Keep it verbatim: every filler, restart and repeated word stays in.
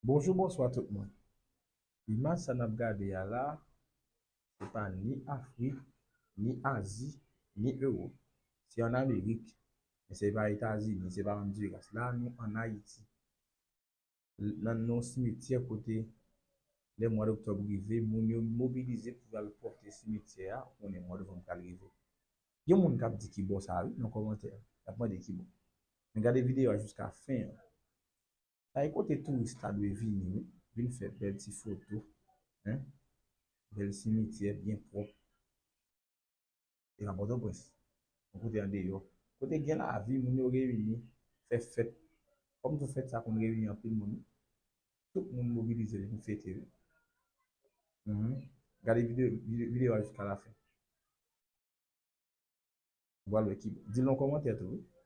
Bonjou, bonswa tout moun. Imaj sa n ap gade a la, se pa ni Afrik, ni Azi, ni Ewòp. Se ann Amerik, men se pa Etazini, se pa Ondiras. La, nou ann Ayiti. Nan yon simityè kote, lè mwa doktòb rive, moun yo mobilize pou y al pòte simityè a, ou konnen mwa novanm pral rive. Gen moun k ap di ki bò sa, wi, nan kòmantè. Y ap mande ki bò. Men gade videyo a jiska fen an. Sa e kote touris ta dwe vini, wi. Vin fè bèl ti foto. Hein? Bèl simityè, byen pwòp. E pa Pòtoprens. Yon kote andeyò. Kote gen lavi, moun yo reyini, fè fèt. Kòm tou fèt sa konn reyini anpil moun, wi. Tout moun mobilize vin fete, wi. Mhm. Gade videyo, videyo, videyo a jiska lafen. Ou pral wè ki bò. Di l nan kòmantè tou, wi.